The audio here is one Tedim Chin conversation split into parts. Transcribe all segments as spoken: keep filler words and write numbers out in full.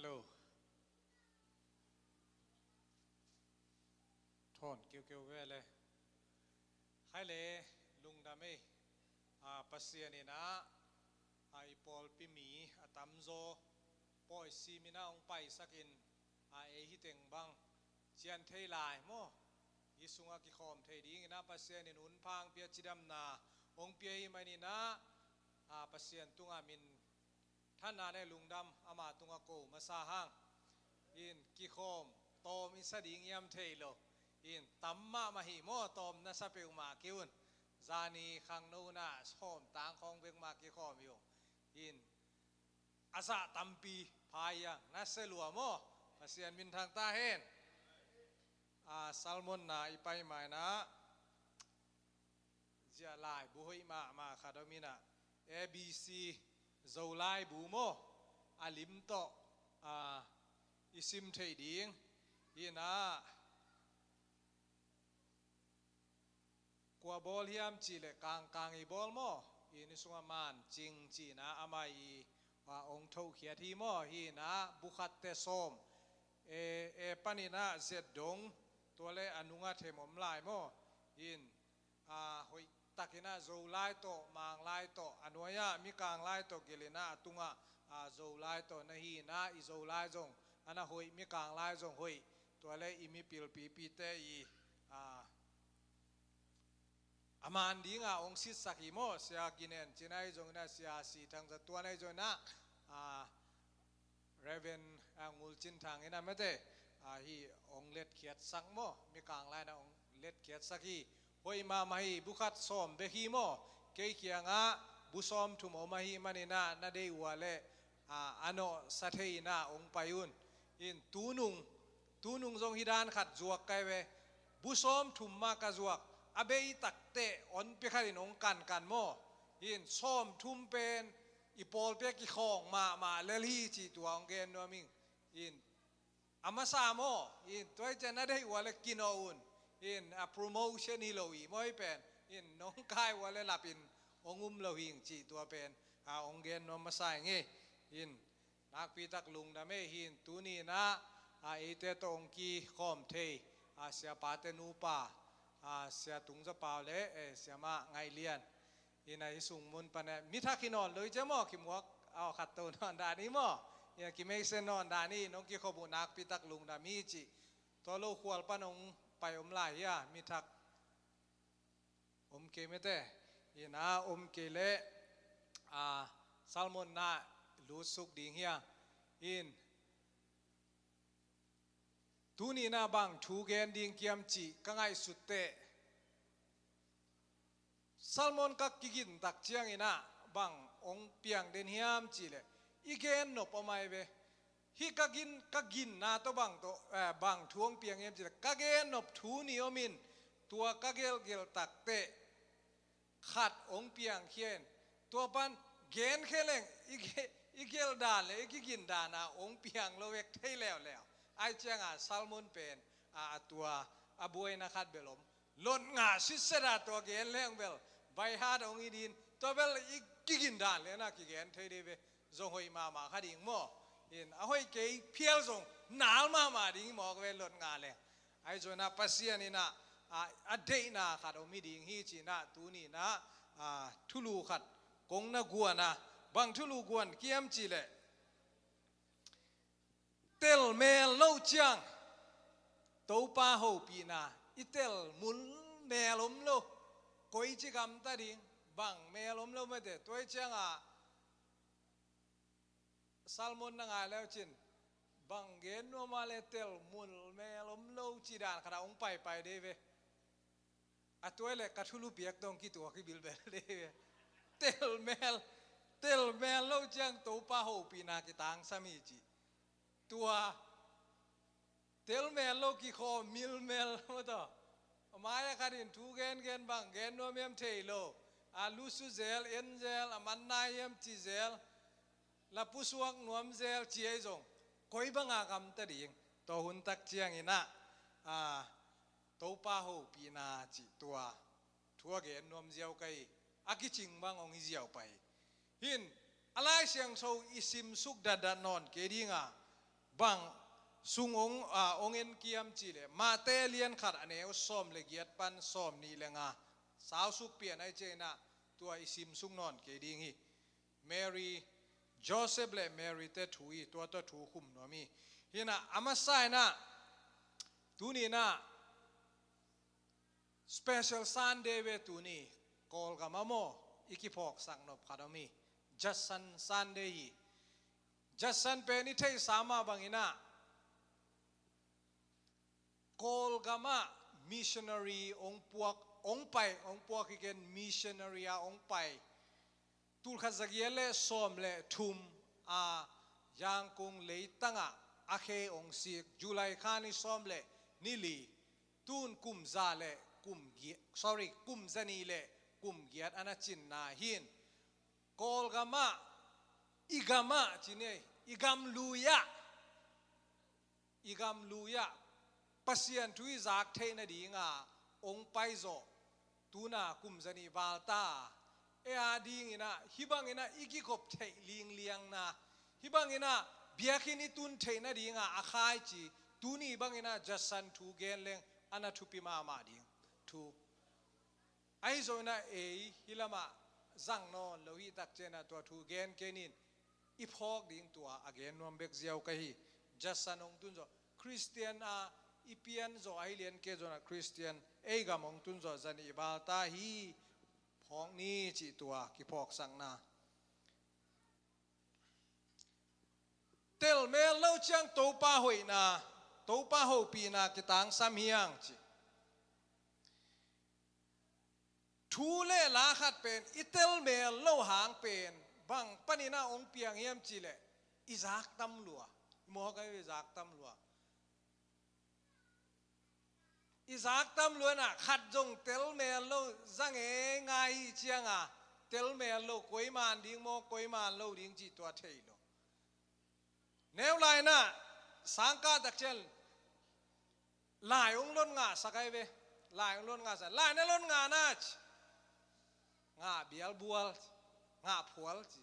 Hello. Thawn kiukiu ve le. Khai le, lungdam ei. A, Pasian in ah, a, i pawlpi mi a tamzaw pawi simin ah hong paisakin, a, ei hi teng bang cian thei lai maw? Hi sungah kikhawm thei dingin ah Pasian in hunpha hong pia, cidamna hong pia hi manin ah, a, Pasian tungah min thanna nei lungdam ama tungah ko masa hang. In kikhawm tawm i sa ding hiam thei lo. In tam mahmah hi maw, tawm na sa peuhmah kei un. Zani khangno na sawm tang khawng bek mah kikhawm hi uh. In a zah tampi pha hiang na se lua maw? Pasian minthang ta hen. A, sermon na i pai mai na, zia laibu hoih mahmah khat om in ah, A B C Zo laibu maw? A lim tawh, a, i sim theih ding. Hi in ah, kua bawl hiam cih leh Kangkang i bawl maw? Hi in i sungah Man Cing cih in ah amah i, a, hong thokhiat hi maw? Hi in ah bu khat teh sawm, e, e panin ah zet dong, tua le a nungah them om lai maw? Hi in, a, hoih takin ah Zolai tawh, Manglai tawh, a nuai-ah Mikang lai tawh gelh in ah, a tungah, a, Zolai tawh na hi in ah, i Zolai zong a na hoih, Mikang lai zong hoih. Tua le i mipil pipite i, a, a man dinga hong sitsak hi maw? Sia Ginen cin ahi zongin ah, Sia Si Thang Za Tuan ahi zongin ah, a, Reverend, a, Ngul Cin Thang in ah mate, a, hi hong letkhiatsak maw? Mikang lai-in ah hong letkhiatsak hi. Hoih mahmah hi, bu khat sawm bek hi maw? Kei kiangah bu sawmthum om ahih manin ah na deih uh leh, a, a nawh sa thei in ah hong pai un. In tunung, tunung zong hi dan khat zuak kai ve. Bu sawmthum mah ka zuak, a bei tak teh hong pia khat in hong kankan maw? In sawmthum pen i pawlpi ah kikhawng mahmah lel hi cih tua hong gen nuam ing. In a masa maw? In tua hi ciang na deih uh leh kinawh un. In a promotion hi lo hi maw hi pen. In nong kai uh leh lap in hong um lo hi ing cih tua pen, a, hong gen nuam masa ing ei. In nakpi tak lungdam ei. Hi in tuni in ah, a, eite tawh hong kikhawm thei, a, siapate nupa, a, Sia Tung Za Pau le, e, Siamah Ngaih Lian. Hi in ah hi sung mun pan e, mi thak hi nawn lo hi ciang maw, kimuak, a, khat to nawn dan hi maw? Hi in ah kimeisen nawn dan hi, nong kikhop uh nakpi tak lungdam hi cih. Tua lo khual pan hong pai om lai hi a, mi thak om kei mate. Hi in ah om kei leh, a, sermon na lutsuk ding hi a. Hi in tuni in ah bang thu gen ding kiam cih ka ngaihsut teh, sermon ka kigin tak ciangin ah bang hong piang den hiam cih leh, i gen nop om ai ve. Hih ka gin, ka ginna tawh bang tawh, eh, bang thu hong piang hiam cih leh, ka gen nop thu nih om in, tua ka gelhgelh tak teh khat hong piangkhia in, tua pan genkhia leng i ge-, i gelh dan le i kigin dan ah hong piang lo vek thei leuleu. Ahi ciangah sermon pen, a, a tua a buaina khat bel om. Lot ngah sitset ah tua gen leng bel by heart hong hi ding. Tua bel i kigin dan le na kigen thei ding ve. Zong hoih mahmah kha ding maw? In a hoih kei phial zong nal mahmah ding hi mawk ve, lot ngah leng. Ahi zongin ah Pasian in ah, a, a deihna khat om hi ding hi ci-in ah tuni in ah, a, thulu khat kong na guan a, bang thulu guan kiam cih leh, tel mel loh ciang Topa hopihna i tel mul mel om lo. Koici gamta ding, bang mel om lo mate. Tua hi ciangah sermon na ngai leu cin, bang gen nuam a le tel mul mel om lo cih dan khat ah hong paipai ding ve. A tua hi leh ka thulu piak tawh kituak hi bilbel ding ve. Tel mel, tel mel loh ciang Topa hopihna kitangsam hi cih. Tua tel mel lo kikhawm mil mel maw taw. A mai-ah khat in thu gengen bang gen nuam hiam thei lo. A lusu zel, en zel, a man nai hiam ci zel, la pusuak nuam zel ci ahi zong, koi banga gamta ding? Tua hun tak ciangin ah, a, Topa hopihna cih tua thu a gen nuam ziau ka hi. A kicing bang hong hi ziau pah hi. Hi in, a Lai Siangtho i simsuk datdat nawn kei ding a, bang sung ong, a, ong en kiam cih leh, Mate lian khat a neu sawm le giat pan sawm nih le nga. Sausuk pian ai ciangin ah tua i sim suk nawn kei ding hi. Mary, Joseph le Mary te thu hi, tua tua thu khum nuam hi. Hi in ah, a masa in ah, tuni in ah, Special Sunday ve tuni, Kawlgam ah maw, i kiphawksak nop khat om hi. Judson Sunday hi. Judson pen i theihsa mah bangin ah, Kawlgam ah missionary ong puak, ong pai, ong puak hi ken, missionary a ong pai. Tulkhat zagiat le sawm le thum a Yangon leitang ah a khe ong sik, July kha ni sawm le ni li, tun kum za le kum giat, sorry, kum za nih le kum giat a na cinna hi in, Kawlgam ah, i gam ah, ci ni, i gam lui ah, i gam lui ah Pasian thu i zak theih nading a ong pai zawh, tuna kum za nih val ta. Ei a dingin ah, hih bangin ah i kikhop theih lingliangna, hih bangin ah biakinn i tun theih nading a a khaici, tuni bangin ah Judson thu gen leng a na thupi mahmah ding thu. Ahi zongin ah ei hih lam ah zang nawn lo hi tak ciangin ah tua thu gen kei ning, i phawk ding tua a gen nuam bek ziau ka hi. Judson ong tun zawh, Christian a i pian zawh ahi lian kei zongin ah Christian, ei gam ong tun zawh za nih val ta hi, phawk ni cih tua kiphawksakna. Telmel lo ciang Topa hoihna, Topa hopihna kitangsam hi hang ci. Thu le la khat pen i telmel lo hang pen bang panin ah ong piang hiam cih leh, i zak tam lua. I mawk a i zak tam lua. I zak tam lua in ah khat zong telmel lo za ngeingai hi ciang a, telmel lo, koi man ding maw, koi man lo ding cih tua thei lo. Neu lai in ah, sangkah tak ciang lai ong lon ngahsak ai ve. Lai ong lon ngahsak, lai na lon ngah na ci. Ngah bialbual, ngah phual ci.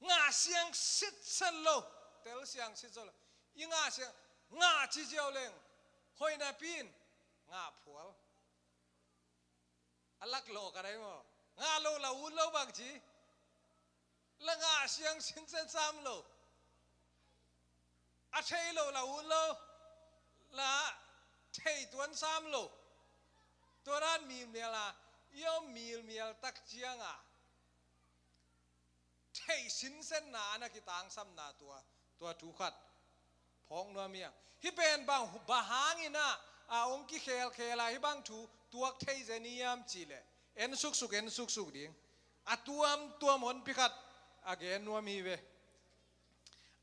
Ngah siang sitset lo, tel siang sitset lo. I ngah siang, ngah ci ziau leng, hoih napi in ngah phual. A lak lo ka dai maw? Ngah lo la ut lo bang ci. La ngah siang sitset sam lo. A thei lo la ut lo. La thei tuan sam lo. Tua dan milmial a, i om milmial tak ciang a, thei sinsenna a na kitangsamna tua, tua thu khat phawk nuam hi hang. Hih pen bang, bang hangin ah, a ong kikhelkhel a, hih bang thu tuak thei zen hiam cih leh, en suksuk, en suksuk ding. A tuamtuam honpi khat a gen nuam hi ve.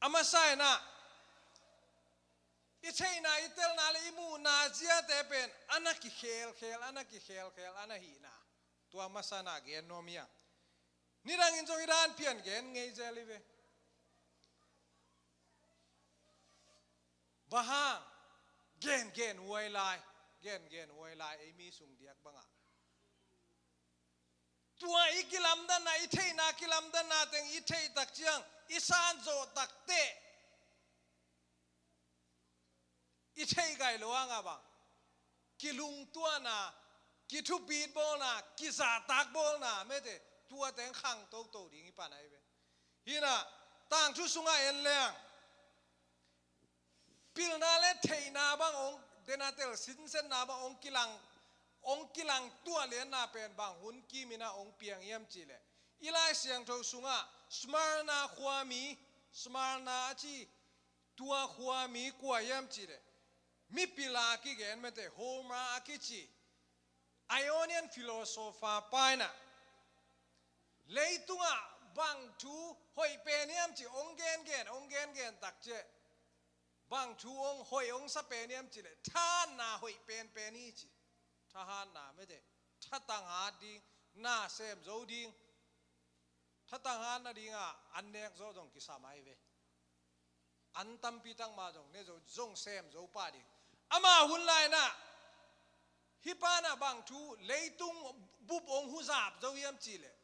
A masa in ah, i theihna, i telna le i muhna ziate pen a na kikhelkhel, a na kikhelkhel a na hihna, tua masa in ah gen nuam hi hang. Nidangin zong hih dan pian gen ngei zel hi ve. Bang hang, gengen huai lai, gengen huai lai, ei mi sung diak bang ah. Tua i kilamdanna, i theihna kilamdanna teng i theih tak ciang, i san zawh tak teh, i theih gai lo hang a bang, kilungtuahna, kithupit bawlna, kizahtak bawlna, mete, tua teng khang toto ding i pan ai ve. Hi in ah, tangthu sungah en leng, pilna le theihna bang ong, dena tel sinsenna bang ong kilang, ong kilang tuah lianna pen bang hun kim in ah ong piang hiam cih leh, i Lai Siangtho sungah Smyrna khuami, Smyrna a ci, tua khuami kua hiam cih leh, mipil a kigen mete, Homer a kici, Ionian philosopher pa in ah, leitungah bang thu hoih pen hiam cih ong gengen, ong gengen tak ciang, bang thu ong hoih ong sa pen hiam cih leh, thahatna hoih penpen hi ci. Thahatna mete, thatang hat ding, na sem zo ding, thatang hat nading a an nek zo zong kisam ai ve. An tampi tak mah zong ne zo, zong sem zo pah ding. Ama hun lai in ah, hih pa in ah bang thu, leitung bup ong huzap zo hiam cih leh,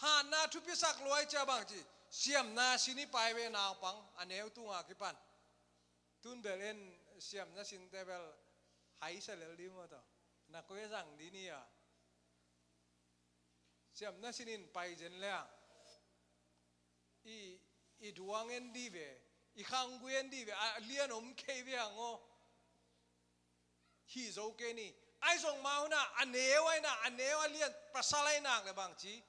hatna thupisak luai ciang bang ci, siamna sin hi pai ve naupang, a neu tung a kipan. Tun bel en siamna sinte bel haisa lel ding maw taw. Na koi a zang ding ni a. Siamna sin in pai zen le a. I, i duang en dih ve. I khanggui en dih ve. A lian om kei ve hang aw. Hih zo kei ni. Ahi zong ma hun ah, a neu ahi na, a neu a lian pasal ahi nak le bang ci.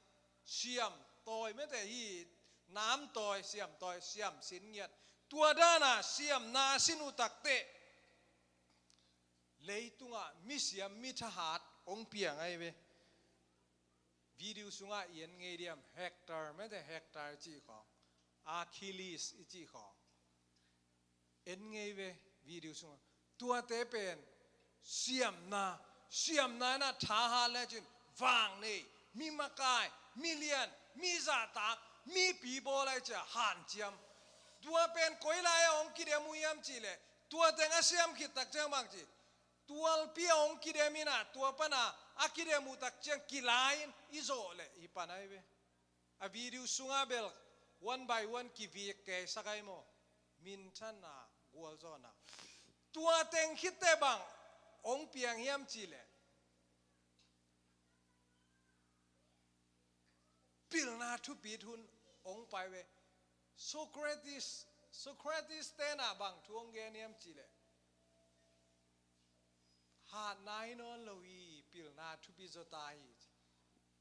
Siam tawi mete hi, nam tawi, siam tawi, siam sin ngiat. Tua dan a, siamna sin uh tak teh. Leitung ah, mi siam, mi thahat, hong piang ahi ve. Video sungah i en ngei diam, Hector, mete Hector i cih khawng, Achilles i cih khawng. En ngei ve video sungah. Tuate pen siamna, siamna in a thahat le cin, vang nei, mi makai, mi lian, mi zahtak, mipi bawl ahi cia hanciam. Tua pen koi lai a hong kidem uh hiam cih leh, tua teng a siam khit tak ciang bang ci. Tualpi a hong kidem in a, tua pan a, a kidem uh tak ciang kilai in i zawh leh hi pan ahi ve. A video sungah bel one by one kivik keisak ahi maw. Minthanna, gualzawhna. Tua teng khitteh bang hong piang hiam cih leh, pilna thupit hun hong pai ve. Socrates, Socrates ten a bang thu hong gen hiam cih leh, hatna hi nawn lo hi, pilna thupi zaw ta hi.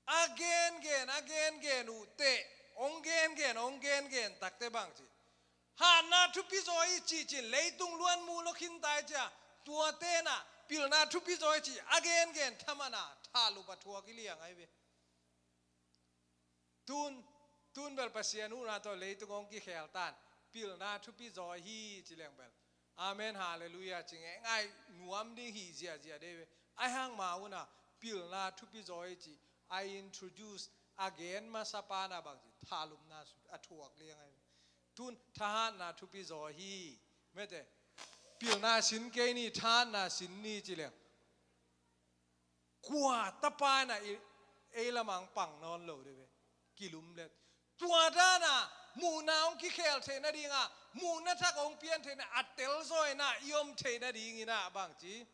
A gengen, a gengen uh teh, hong gengen, hong gengen tak teh bang ci. Hatna thupi zaw hi cih cin, leitung luan mu lo khin ta hi cia, tua ten a, pilna thupi zaw hi cih, a gengen thaman a, thalup a thuak i liang ahi ve. Tun, tun bel Pasian huhna tawh leitung hong kikhel tan, pilna thupi zaw hi ci leng bel. Amen, halleluiah, ci ngeingai nuam ding hi ziahziah dei ve. Ahi hang ma hun a, pilna thupi zaw hi ci, a introduce, a gen masa pa na bang ci, thalupna a thuak liang ahi ve. Tun, thahatna thupi zaw hi, mete, pilna sin kei ni, thahatna sin ni ci leng. Kua tapa in a i, ei lamah hong pang nawn lo dih ve. Kilumlet. Tua dan a, muhna hong kikhel theih nading a, muhna thak hong pian theih na, a telzaw in a, i om theih nading in a, bang ci.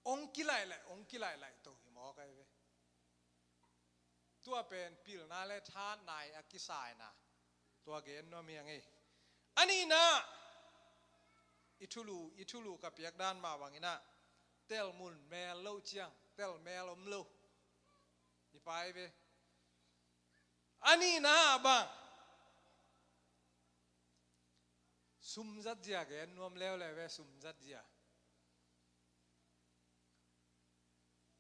Hong kilaihlaih, hong kilaihlaih to hi mawk ahi ve. Tua pen pilna le thahatna i a kisaina. Tua gen nuam hi ing ei. A nihna, i thulu, i thulu ka piak dan mah bangin a, telmun mel lo ciang, tel mel om lo. I pai ve. A nihna bang. Sum zat zia gen nuam leuleu ve, sum zat zia.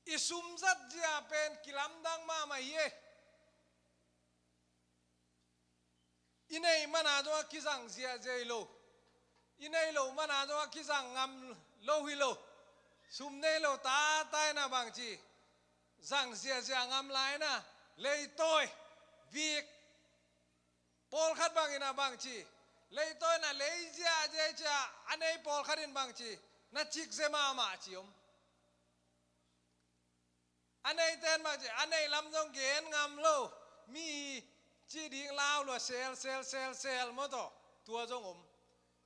I sum zat zia pen kilamdang mahmah hi e. I neih man a zong a kizang ziahziah hi lo. I neih loh man a zong a kizang ngam lo hi lo. Sum nei lo tata in a bang ci. Zang ziahziah ngam lai in a. Leitawi. Vik. Pawlkhat bangin a bang ci. Leitawi in a lei ziahziah hi cia a nei pawlkhat in bang ci. Na cik ze mahmah ci om. A neite in bang ci. A neih lam zong gen ngam lo. Mi hi ci ding lau lua sel, sel, sel, sel maw taw. Tua zong om.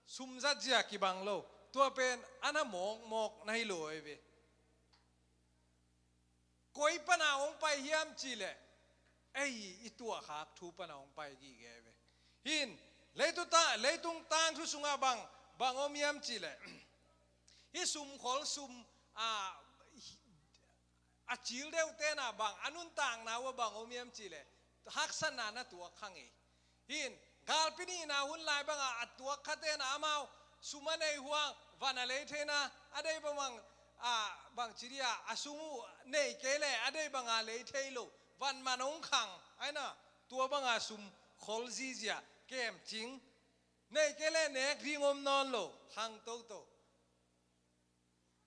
Sum zat zia kibang lo. Tua pen a na mawkmawk na hi lo ahi ve. Koi pan a hong pai hiam cih leh, ei i tuahkhak thu pan a hong pai gige ve. Hin, leitung ta-, leitung tangthu sungah bang, bang om hiam cih leh, hih sumkhol sum, a, a cil deuhte in a bang, a nuntakna uh a bang om hiam cih leh, haksatna na tuak kha ngei. Hin, galpi nihna hun lai bang a, a tuak khate in a amau, sum a nei huang, van a lei thei na, a deih bang bang, a, bang ci dih a, a sum uh nei kei leh, a deih bang a lei thei lo, van man hong khang, ahi na, tua bang a sumkhol zizia, kemcing, nei kei leh nek ding om nawn lo, khang toto.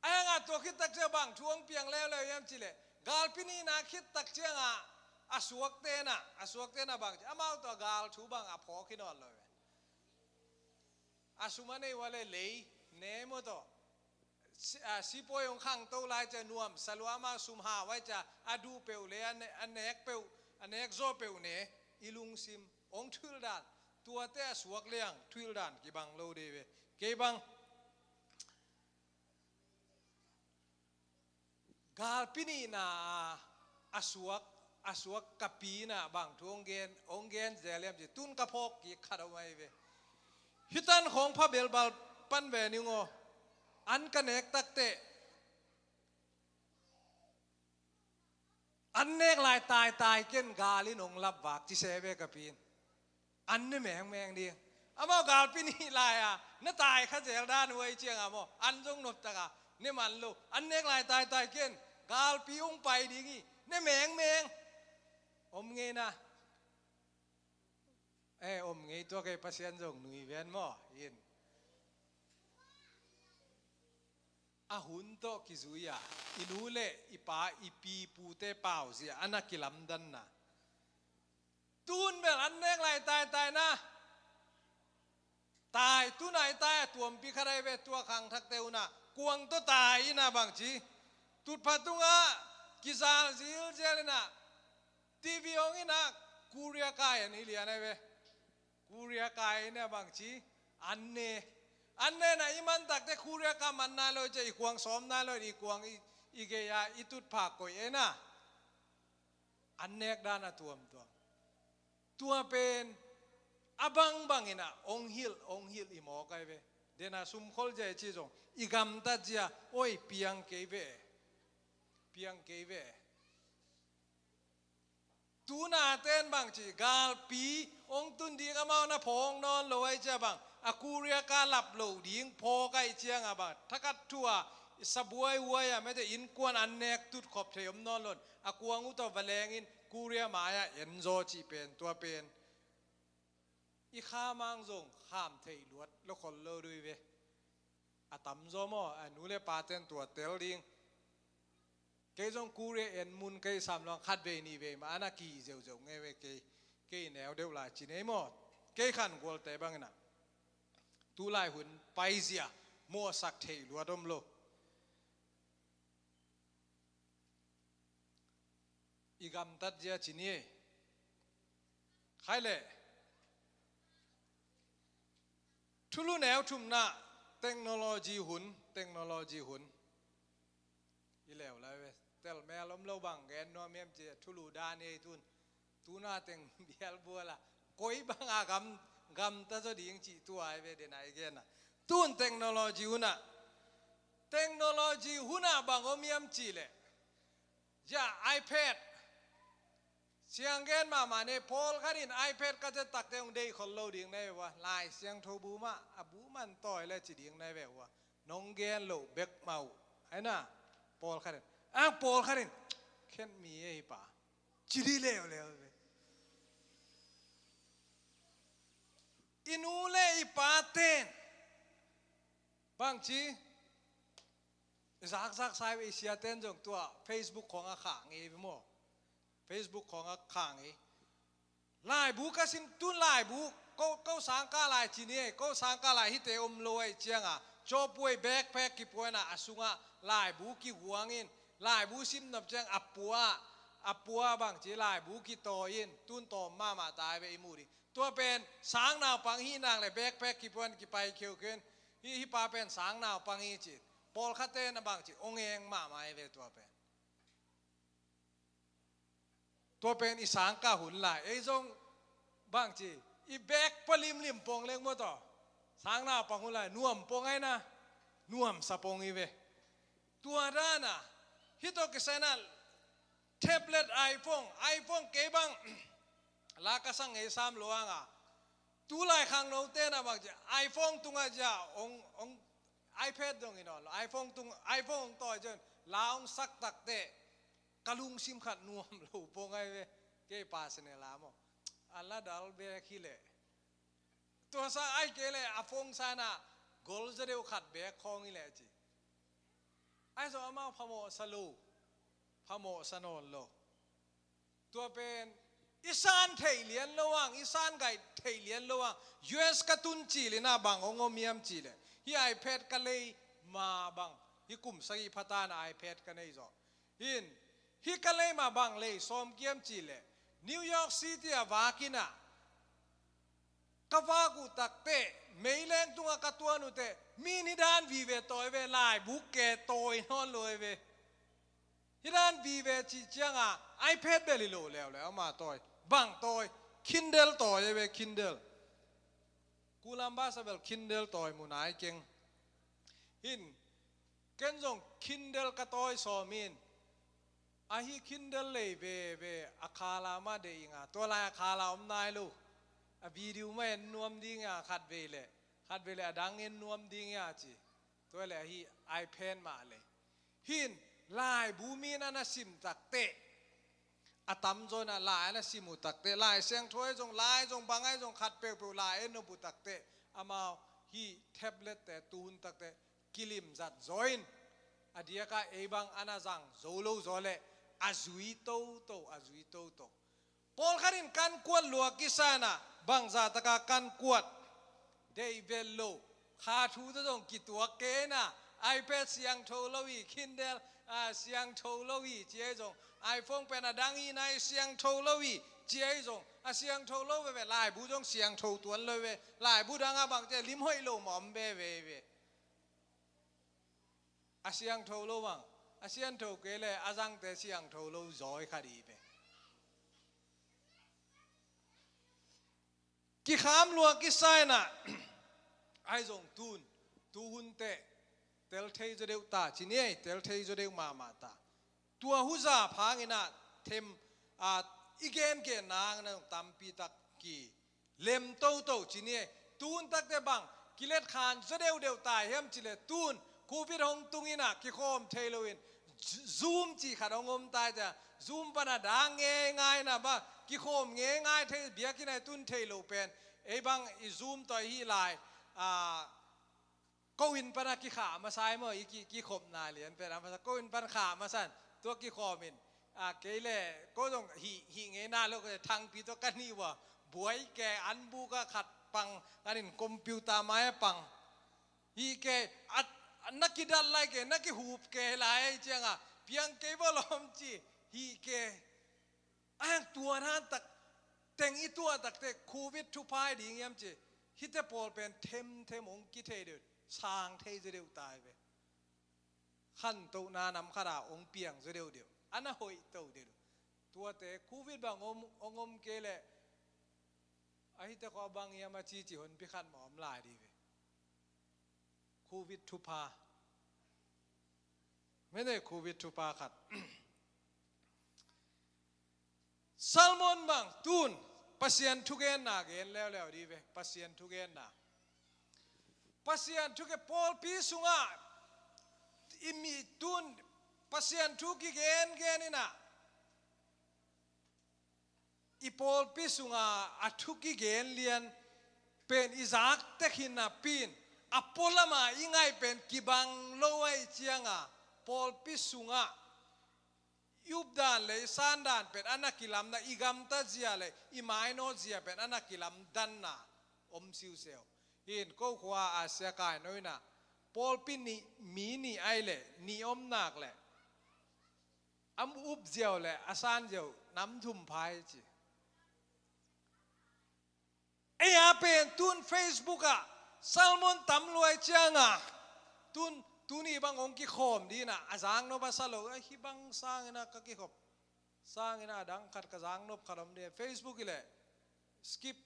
Ahi hang a tua khit tak ciang bang thu hong piang leuleu hiam cih leh, galpi nihna khit tak ciang a, a suakte in a, a suakte in a bang ci, amau tawh gal thu bang a phawk hi nawn lo ve. A sum a nei uh a leh lei, ne maw taw. Si-, a, sipuai hong khangto lai cia nuamsa lua, amau sum hau ahi cia, a duh peuh lei, a ne-, a nek peuh, a nek zaw peuh ne, i lungsim, hong thuldan. Tuate a suak leng thuhilh dan kibang lo ding ve. Kei bang galpi nihna a suak, a suak ka pi in bang thu hong gen, hong gen zel hiam ci, tun ka phawk kik khat om ahi ve. Hih tan khawng pha belbal pan ve ning aw. An ka nek takteh, an nek lai taitai ken, gal in hong lapvak ci se ve ka pi in. An ne mengmeng ding. Amau galpi nih lai-a na tai kha zel dan uh ahih ciangin maw, an zong noptak a ne man lo. An nek lai taitai ken, galpi hong pai ding hi, ne mengmeng. Om ngei na. Eh, om ngei tua kei, Pasian zong nui ven maw. In a hun tawh kizui-a i nu le i pa, i pi pute pauzia a na kilamdanna. Tun bel an nek lai taitai na. Tai, tun a i tai a tuampi khat ahi ve, tua khangthakte un kuang tawh tai in bangci, tutphah tungah kizal zilzel in, TV hong in, Korea kai an hi lian ahi ve. Korea kai in bangci, an ne. An ne in i man takteh Korea kai man nai lo ci-a i kuang sawm nai lo in, i kuang i, i gei-a i tutphah koih in. An nek dan a tuamtuam. Tua pen a bangbang in hong hilh, hong hilh i mawk ahi ve. Den a sumkhol zia i ci zong, i gamtat zia, oi, piang kei ve. Piang kei ve. Tun a ten bangci, galpi hong tun ding amau na phawk nawn lo ahih ciang bang, a Korea kai lap loh ding phawk ahih ciangin bang, thakhat thu-a sabuaihuai-a mete innkuan an nek tutkhop thei om nawn lo in, a kuang uh tawh va leng in Korea mai-ah en zaw cih pen, tua pen i khamang zong kham theih luat lo khol lo ding ve. A tamzaw maw, a nu le paten tua tel ding. Kei zong Korea en mun kei sam luang, khatvei nihvei mah a na ki zeuzeu ngei ve kei. Kei neu deuh lai ci nei maw. Kei khan gualte bang in, tu lai hun paizia mawhsak theih luat om lo. I gamtat zia ci ni. Khai leh, thulu neu thumna, technology hun, technology hun. I leu lai ve. Tel mel om lo bang gen nuam hiam ci, thulu dan ei tun. Tun a teng bialbual a, koi bang a gam, gamta zaw ding cih tua ahi ve, den a i gen a. Tun technology hun a. Technology hun a bang om hiam cih leh, zia iPad. Siang gen mahmah ni, pawlkhat in iPad ka zet takteh hong deih khol lo ding na hi ve ua. Lai Siangtho bu mah, a bu man tawi le ci ding na hi ve ua. Nong gen loh bek mah uh. Ahi na, pawlkhat in. Ang pawlkhat in, khen mi e hi pa. Ci dih leuleu ve. I nu le i paten bangci, i zakzak sai ve, i siaten zong tua Facebook khawng a khang i ve maw. Facebook khawng a khang i. Laibu ka sim, tun laibu, ko, ko sangkah lai ci ni ei, ko sangkah lai hite om lo ahih ciangin, cawpuai backpack kipuan a, a sungah laibu kihuang in, laibu sim nop ciang a pua, a pua bangci laibu kitawi in, tun tawm mahmah ta ve i muh ding. Tua pen sang naupang hi nang le backpack kipuan kipai kheukheu in, hih, hih pa pen sang naupang hi ci. Pawlkhatte na bangci, ong eng mahmah hi ve tua pen. Tua pen i sangkah hun lai. Ei zong bangci, i bag pua limlim pong leng maw taw. Sang naupang hun lai, nuam pong ahi na, nuamsa pong hi ve. Tua dan a, hih tawh kisai na, tablet, iPhone, iPhone kei bang la ka sang ngei sam lo hang a. Tu lai khangnote na bangci, iPhone tungah zia, ong, ong, iPad dong in aw, iPhone tung, iPhone ong tawi zia, la ong sak takteh, ka lungsim khat nuam lo pong ahi ve, kei personal a maw. A la dal bek hi leh. Tua sa ai kei leh a phone sa na gol za deuh khat bek khawng hi leh ci. Ai zong amau phamawhsa lo, phamawhsa nawn lo. Tua pen i san theih lian lo ang, i san gaih theih lian lo ang. U S ka tun cil in a bang ong om hiam cih leh, hih iPad ka lei ma bang, hih kum sagih pha ta na iPad ka nei zaw. Hin, hih ka lei ma bang lei sawm kiam cih leh, New York City a vak in a, Ka vak uh takteh, meileng tungah ka tuan uh teh, mi in hih dan vive tawi ve, laibu ke tawi nawn lo hi ve. Hih dan vive cih ciangah iPad bel hi lo leuleu, ama tawi. Bang tawi? Kindle tawi hi ve, Kindle. Kulam basa bel Kindle tawi mu nai keng. Hin, ken zong Kindle ka tawi sawm in. Ahi Kindle lei veve, a khala mah deih ing a, tua lai a khala om nai lo. A video mah en nuam ding a, khat vei leh, khat vei leh a dang en nuam ding a ci. Tua leh ahi iPad mah lei. Hin, laibu mi in a na sim takteh, a tamzaw in a lai a na sim uh takteh, Lai Siangtho ahi zong, lai zong, bang ahi zong, khat peuhpeuh lai en nop uh takteh, amau hih tablet te tuhun takteh kilim zat zaw in, a diakah ei bang a na zang zo lo zaw leh, a zui toto, a zui toto. Pawlkhat in kan kuat lua kisa in a, bangzah takah kan kuat, deih vet lo, kha thu tawh zong kituak kei in a, iPad siangtho lo hi, Kindle, ah, siangtho lo hi ci ahi zong, iPhone pen a dang hi nai, siangtho lo hi ci ahi zong, a siangtho lo veve, laibu zong siangtho tuan lo ve, laibu dang a bang ci a lim hoih lo mah om veve ve. A siangtho lo bang, a siangtho kei leh a zangte siangtho lo zaw hi kha dih ve. Kikham lua kisa in a, ahi zong tun, tuhun teh, tel thei zaw deuh ta, ci ni ei, tel thei zaw deuh mahmah ta. Tua hu zah phang in a, them, a, i gengenna in a tampi tak kilem toto ci ni ei. Tuhun takteh bang, kilet khan zaw deuhdeuh ta hiam cih leh tun, Covid hong tung in a, kikhawm thei lo in, Zoom cih khat hong om ta hi ciang, Zoom pan a dang ngeingai in a bang, kikhawm ngeingai thei, biakinn ah i tun thei lo pen, ei bang i Zoom tawh hih lai, a, ko inn pan a kikhah masa hi maw, i ki, kikhopna lian pen a masa, ko inn pan khah masa in, tua kikhawm in, a, kei leh, ko zong hih, hih ngeina lo, ko Thangpi tawh ka nih uh a, buai kei, an buk ah khat pang, kan in computer mai ah pang. Hih kei, a, a na kidat lai kei, na kihup kei lai ciangah, piang kei bawlawm ci, hih kei. A hang tua han tak, teng i tuah takteh, Covid thupha hi ding hiam ci, hihte pawl pen themthem hong kithei deuh, sang thei zaw deuh ta hi ve. Khantohna nam khat ah hong piang zaw deuhdeuh, a na hoih to deuh. Tuate Covid bang om, hong om kei leh, a hihte khawng bang hiam a cici honpi khat mah om lai dih ve. Covid thupha. Mene Covid thupha khat. Salmon bang tun, Pasian thugenna gen leuleu dih ve, Pasian thugenna. Pasian thugen pawlpi sungah, i mi tun, Pasian thu kigengen in a, i pawlpi sungah a thu kigen lian pen i zak tek hi napi in, a pualam ah i ngaih pen kibang lo ahih ciangah, pawlpi sungah i updan le i sandan pen a na kilamdan, i gamta zia le i mainawt zia pen a na kilamdanna om siuseu. Hin ko khua Asia kai no in a, pawlpi nih, mi nih ai le, nih om nak le, a up ziau le a san ziau nam thum pha hi ci. Ei a pen tun Facebook ah salmon tam lua ahih ciangah, tun, tuni bang hong kikhawm dih in a, a zaknop a sa lo, a hih bang sangin a ka kikhop, sangin a dang khat ka zaknop khat om dih, Facebook hi leh skip,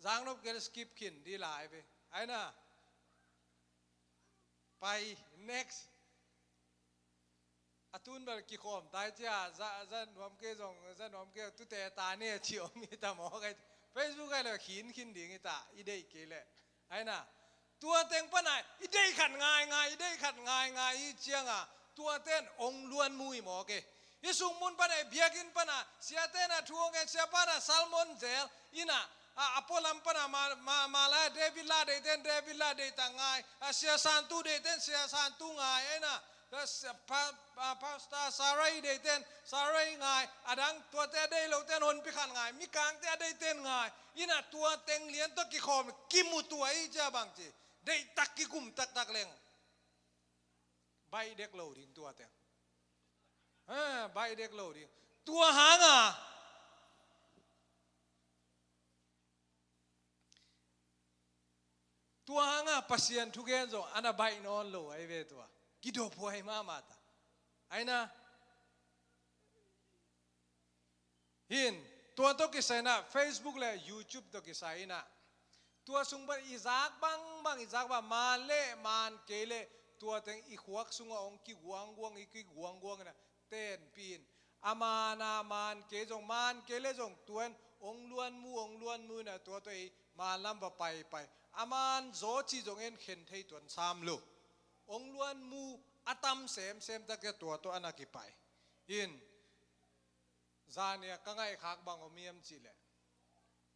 zaknop kei leh skip khin dih lai ve. Ai na, pai, next. A tun bel kikhawm tai cia, za, za nuam kei zong, za nuam kei, tute ta ni a ci om hi ta maw kai. Facebook ai le khin khin ding hi ta, i deih kei le. Ai na, tua teng pana i deih khat ngaingai, i deih khat ngaingai i cianga, tua ten ong luan mu hi maw kei. I sung mun pana, i biakinn pana, sia ten a thu ong en, sia pana salmon zel, ina, a, a pualam pana, ma, ma, ma la, David la deih ten, David la deih ta ngai, a sia santu deih ten, sia santu ngai, ai na, a, sia, pa, a, Pastor Sarai deih ten, Sarai ngai, a dang tuate a deih lo ten honpi khat ngai, mikangte a deih ten ngai, ina tua teng lian tawh kikhawm, kimu tua i cia bang ci, deih tak kikum taktak leng. Baih dek lo ding tua teng. Ha, baih dek lo ding. Tua hanga. Tua hanga Pasian thugen zong ana baih nawn lo ahi ve tua. Kidophuai mahmah ta. Aina, hin, tua tawh kisai inah, Facebook le YouTube tawh kisai inah, tua sung pan i zak bangbang, i zak bang, maan le maan kei le, tua teng i khuak sungah hong kiguangguang, i kiguangguang inah, tenpih in. A maan a maan kei zong, maan kei le zong, tua in hong luanmu, hong luanmu inah, tua tawh ei maan lam va paipai. A maan zaw cih zong en khen thei tuan sam lo. Hong luanmu a tam semsem tak a tua tawh ana kipai. Hin, zan nia ka ngaihkhak bang om hiam cih leh,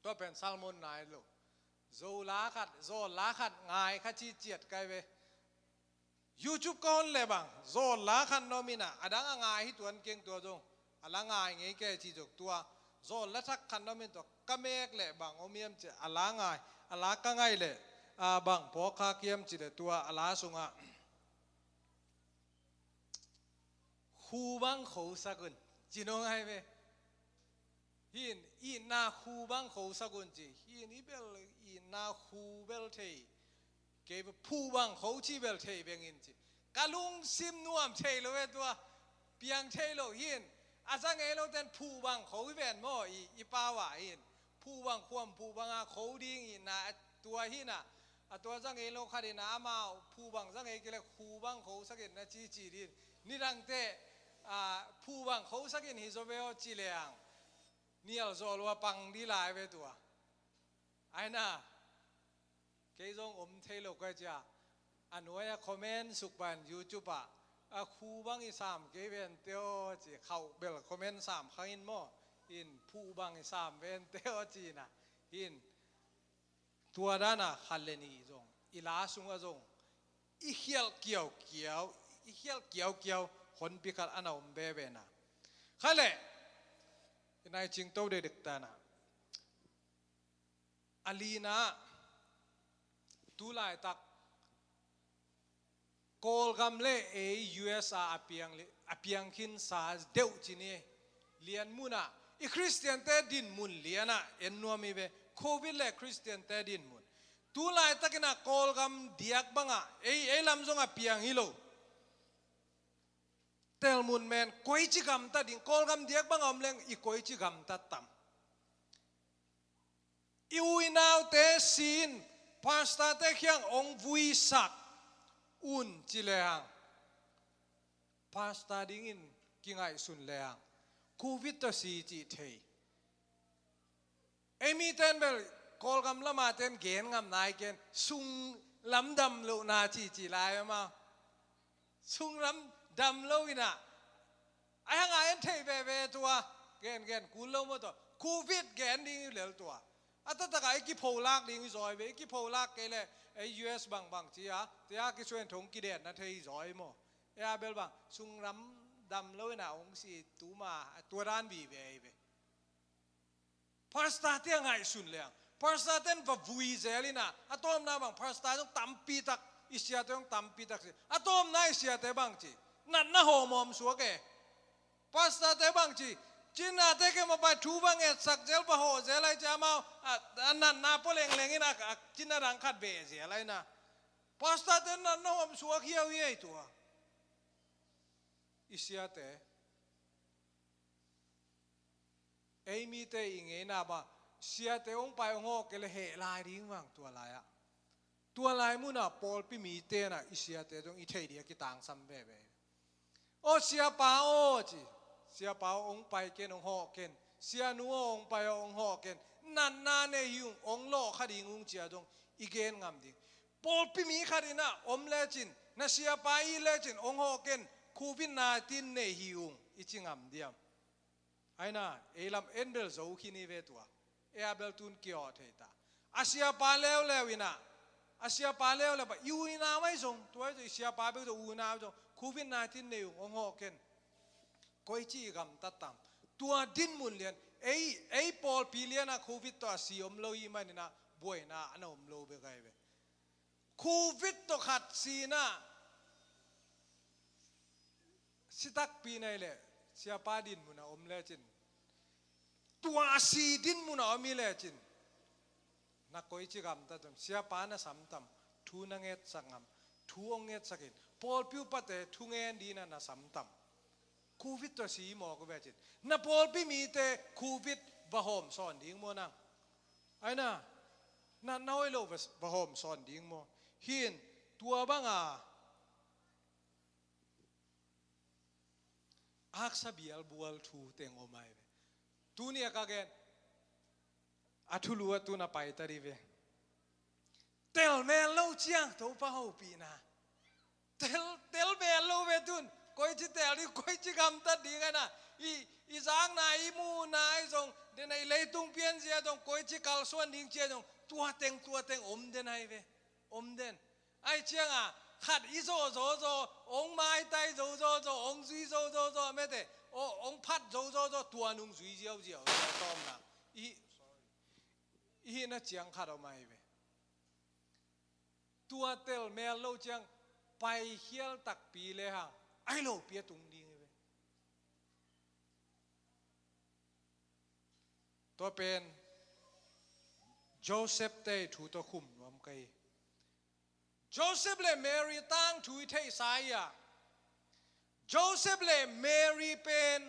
tua pen sermon nai lo. Zo la khat, zawl la khat ngai kha ci ciat kai ve. YouTube ka hon leh bang, zawl la khat na om inah, a dang a ngai hi tuan keng tua zong, a la ngai ngei kei ci zong tua, zawl la thak khat na om in tua, ka mek leh bang om hiam cih, a la ngai, a la ka ngaih leh, a bang phawk khak hiam cih leh tua, a la sungah, Khu bang khosak un, ci nawn ngai ve. Hin, itna khu bang khosak un ci. Hin, i bel itna khu bel thei. Kei bel phu bang kho ci bel thei beng in ci. Ka lungsim nuam thei lo e tua. Piang thei lo hin. A za ngei lo ten phu bang kho hi ven maw i, i pau ah hin. Phu bang khuam phu bang a kho ding itna tua hinah. A tua za ngei lo khat inah amau phu bang za ngei kei le khu bang khosak in na cici din. Nidangte, a, phu bang khosak in hi zaw ve aw ci leng. Nial zawh lua pang di lai ve tua. Aina, kei zong om thei lo kua cia. A nuai a comment suk pan YouTube ah. A khu bang i sam kei ven teo ci khauh bel comment sam khang in maw. In phu bang i sam ven teo ci na. In tua dana khat le nih zong. I la sungah zong. I khialh kiaukiau, i khialh kiaukiau, honpi khat ana om veve na. Khat le, i nai cingto dekdek ta na. A lina, tu laitak, Kawlgam le ei U S a a piang li-, a piang khin sa deuh ci ni. Lian munah, i Khristiante din mun lianah, en nuam hi ve, Covid le Khristiante din mun. Tu laitakinah Kawlgam diak bangah, ei, ei lam zongah piang hi lo. Telmun men, koici gamtat ding, Kawlgam diak bangah om leng, i koici gamtat tam. I uinaute sin, pastorte khiang ong vuisak un ci lehang. Pastor dingin kingaihsun lehang. Covid tawh si cih thei. Ei miten bel, Kawlgam lama ten gen ngam nai ken, sung lamdam lohna cih cih lai ama. Sung lamdam lo inah. Ai hanga en thei veve tua. Gen, gen, kul lo maw tua. Covid gen ding i lel tua. A tatakah i kipholak ding i zawi ve, i kipholak kei le, ei U S bangbang ci a, tia kisuan thong kidet na thei zawi maw. Ei a bel bang, sung lamdam lo inah ong si tuma, tua dan vive i ve. Pastor te a ngaihsun leng. Pastor ten va vui zel inah. A tawpna bang pastor zong tampi tak. I siate zong tampi tak si. A tawpna i siate bang ci. Natna hawmawm suak e. Pastor te bang ci. Cinate ke mapai thu bang etsak zel va hawh zel ai ci amau. A, a natna pua lengleng in a, a cina dang khat ve zel ai na. Pastor te natna hawm suak hiau hiai tua. I siate. Ei mite i ngeina bang, siate hong pai hong hawh kei le heh lai ding bang tua lai-ah. Tua lai munah pawlpi mite na i siate zong i theih dih a kitangsam veve. Aw siapa aw ci, siapa aw hong pai ken hong hawh ken, sianu aw hong pai aw hong hawh ken, natna nei hi ung hong lawh kha ding ung cia zong i gen ngam ding. Pawlpi mi khat inah om lecin, na siapa i lecin hong hawh ken, Covid nineteen nei hi ung i ci ngam diam. Aina, ei lam en bel zo khin i ve tua. Ei a bel tun kiawh thei ta. A siapa leuleu inah. A siapa leuleu ba, i u i nau mai zong. Tua i siapa bel zong u i nau zong. Covid nineteen nei ung, hong hawh ken. Koici i gamtat tam. Tua dinmun lian. Ei, ei pawlpi lianah Covid tawh a si om lo i maninah. Buaina ana om lo bek ai ve. Covid tawh khat si inah si takpi nei leh siapa dinmunah om lecin. Tua a si dinmunah om hi lecin. Na koici gamtat tam, siapa na sam tam, thu na ngetsak ngam, thu hong ngetsak in, pawlpi upate thu ngen dingin na sam tam. Covid tawh si mawk uh ve cin. Na pawlpi mite covid va hawm sawn ding maw nang? Ai na, na, na hoih lo va, va hawm sawn ding maw? Hin, tua banga aksa bialbual thu teng om ai ve. Tuni a ka gen, a thulu a tun a pai ta di ve. Tel mel lo ciang Topa hopihna. Tel, tel mel lo ve tun. Koici tel ding, koici gamtat ding ai na. I, i zakna, i muhna ai zong, den a i leitung pianzia zong, koici kalsuan ding cia zong, tua teng, tua teng om den ai ve. Om den. Ai cianga, khat i zo zo zo, ong maitai zo zo zo, ong zui zo zo zo, mete, o, ong phat zo zo zo, tua nung zui ziau ziau, tawmna. I, i hihna ciang khat om ai ve. Tua tel mel lo ciang, paikhial takpi le hang, ai lopi a tung ding hi ve. Tua pen, Joseph te thu tawh khum nuam ka hi. Joseph le Mary tangthu i theihsa hi a. Joseph le Mary pen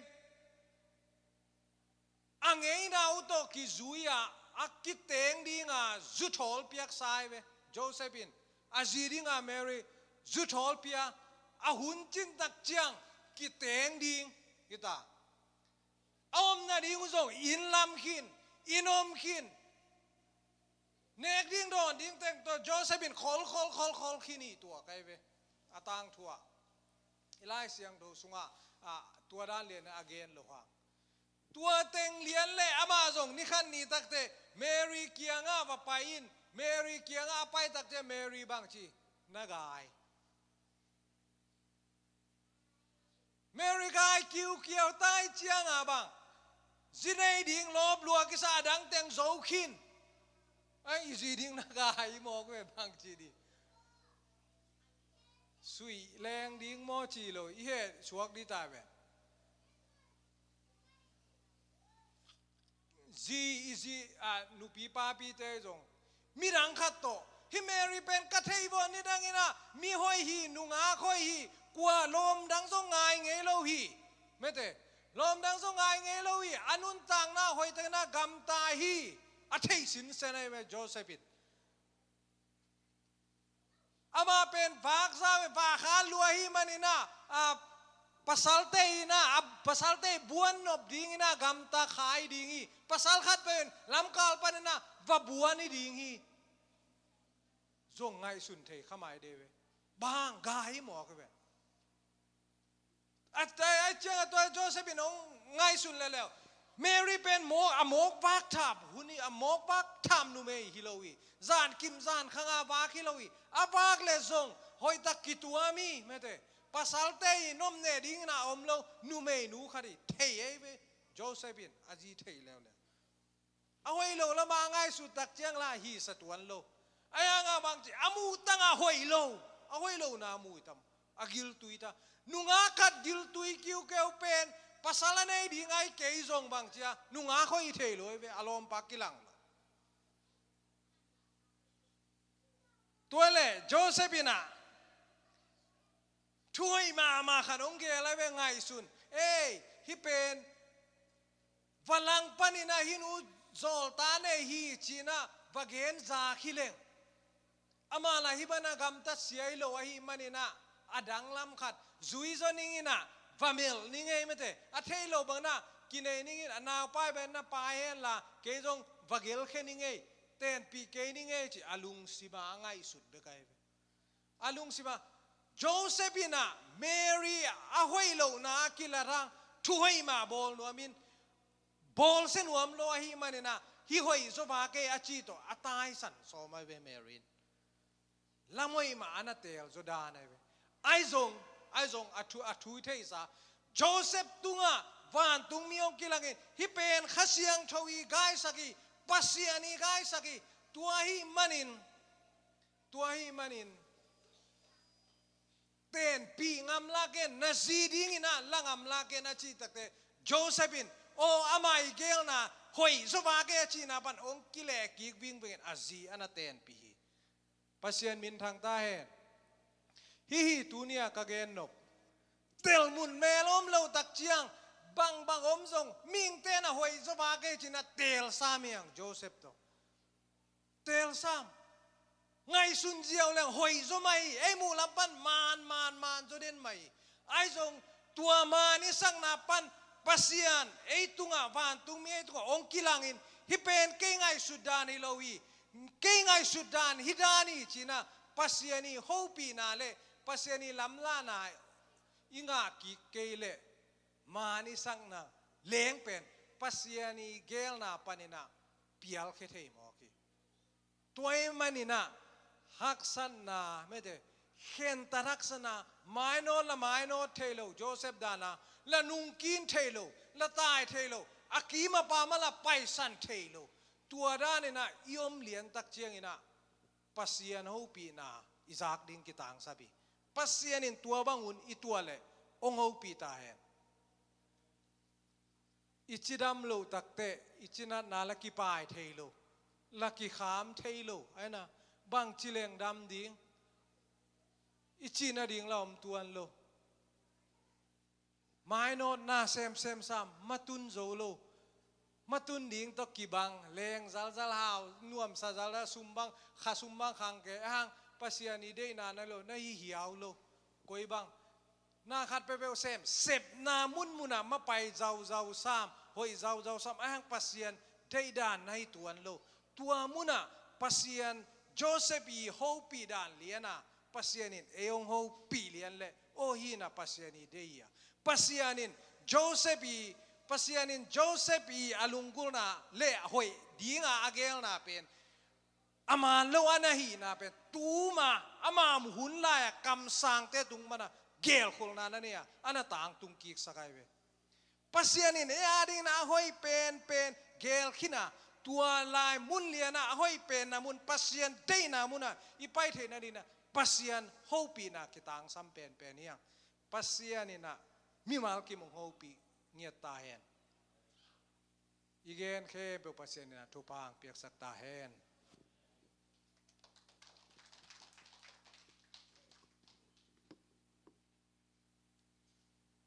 a ngeina uh tawh kizui a, a kiteng dinga zuthawl piaksa hi ve. Joseph in a zi dinga Mary zuthawl pia, a hun cintak ciang kiteng ding hi ta. A omna ding uh zong inn lam khin, inn om khin. Nek ding dawn ding teng tawh Joseph in khol, khol, khol, khol khin hi tua kai ve. A tangthu ah. I Lai Siangtho sungah, ah, tua dan lian a gen lo hang. Tua teng lian le amah zong ni khat ni takte Mary kiangah va pai in, Mary kiangah a pai takte Mary bang ci, na gai. Mary gai kiukiau tai cianga bang, zi nei ding lawp lua kisa a dang teng zo khin. Ai, i zi ding na gai mawk ve bang ci di. Sui leng ding maw ci lo, i heh suak di ta ve. Zi, i zi, a, nupi papite zong midang khat tawh, hih Mary pen ka thei vua nidangin ah, mi hoih hi, nungak hoih hi, kua lawm dang zong ngai ngei lo hi. Mete, lawm dang zong ngai ngei lo hi, a nuntakna hoihtakna gamta hi, a thei sinsen ahi ve Joseph in. Amah pen vakzau in vakha lua hi manin ah, a, pasalte in ah, a, pasalte buan nop dingin ah gamta kha hi ding hi. Pasal khat pen lamkal panin ah va buan hi ding hi. Zong ngaihsun thei kha mai de ve. Bang gai mawk hi ve. A, a, a ciang a tua Joseph in hong ngaihsun leleu. Mary pen mawk, a mawk vak tham hun hi, a mawk vak tham numei hi lo hi. Zan kim zan khanga vak hi lo hi. A vak le zong hoihtak kituam hi, mete. Pasalte i nomne dingin a om lo, numei nu khat hi. Thei ei ve. Joseph in a zi thei leuleu. A hoih lo lama a ngaihsut tak ciang la hisa tuan lo. A yanga bang ci, a muh tanga hoih lo. A hoih lo na muh tam. A giltui ta. Nungak khat giltui kiukeu pen, pasal a nei ding ai kei zong bang cia, nungak hoih thei lo ve, a lawmpa kilang lo. Tua le, Joseph in ah, thu hoih mahmah khat hong gel a ve ngaihsun. Ei, hih pen, va lang panin ah hih nu zawlta nei hi ci-in ah va gen zak hi leng. Amah lah hih bana gamtat sia hi lo ahih manin ah, a danglam khat, zui zaw ning in ah, va melh ning ei mete. A thei lo bangin ah, kinei ning in, a naupai bangin na pai hen la, kei zong va gelkhia ning ei, tenpih kei ning ei ci, a lungsima a ngaihsut bek ahi ve. A lungsima, Joseph in ah Mary a hoih lohna a kilat hang, thu hoih mah bawl nuam in, bawlsia nuam lo ahih manin ah, hih hoih zaw vak ei a ci tawh, a taisan sawm ahi ve Mary in. Lam hoih mah a na teel zaw dan ahi ve. Ahi zong, ahi zong a thu, a thu i theihsa. Joseph tungah vantungmi hong kilang in, hih pen Kha Siangtho i gaisak hi, Pasian i gaisak hi, tua ahih manin, tua ahih manin, tenpih ngam la ken, na zi dingin ah la ngam la ken a cih takte, Joseph in, aw, amah i gelna, hoih zaw vak e cihna pan hong kileh kik vingveng in a zi a na tenpih hi. Pasian minthang ta hen. Hih hi tuni-a ka gen nop. Telmun mel om lo tak ciang, bangbang om zong, mihingte na hoih zaw vak e ci-in a telsam hi hang Joseph tawh. Telsam. Ngaihsun ziau leng hoih zaw mah hi, ei muh lam pan man, man, man zaw den mah hi. Ahi zong tua man i sakna pan Pasian ei tungah, vantungmi ei tungah hong kilangin, hih pen kei ngaihsut dan hi lo hi, kei ngaihsut dan hi dan hi ci-in a, Pasian i hopihna le Pasian i lamlahna i ngah kik kei leh, man i sakna leng pen Pasian i geelna panin a pialkhia thei mawk hi. Tua ahih manin a haksatna, mete, khentat haksatna, mainawt la mainawt thei lo, Joseph dan a la nungkin thei lo, la tai thei lo, a kim a pam a la paisan thei lo. Tua danin a i om lian tak ciangin a Pasian hopihna i zak ding kitangsap hi. Pasian in tua bang hun i tuah leh hong hopih ta hen. I cidam loh takteh i cinatna la kipai thei lo, la kikham thei lo, ahi na, bangci leng dam ding, i cih nading la om tuan lo. Mainawtna semsem sam, matun zo lo. Matun ding tawh kibang, leng zalzal hau, nuamsa zalzal, sum bang, kha sum bang khang kei, ahang Pasian i deihna na lo, na hi hiau lo. Koi bang, na khat peuhpeuh sem, sepna munmunah mapai zauzau sam, hoih zauzau sam, ahang Pasian deihdan na hi tuan lo. Tua munah Pasian Joseph i hopih dan lian a, Pasian in ei hong hopih lian leh, aw hi na Pasian i deih hi a. Pasian in Joseph i, Pasian in Joseph i a lunggulhna le hoih dinga a geelna pen, a man lo a na hihna pen, tuma, ama hun lai-a kamsangte tung mana gelkholhna na nei a, a na tangtung kiksak ahi ve. Pasian in ei a dingin a hoih penpen gelkhin a, tua lai mun lian a, a hoih penna mun, Pasian deihna mun a i pai theihna dingin a Pasian hopihna kitangsam penpen hi hang. Pasian in a mimal kim hong hopih ngiat ta hen. I gen khempeuh Pasian in a thupha hong piaksak ta hen.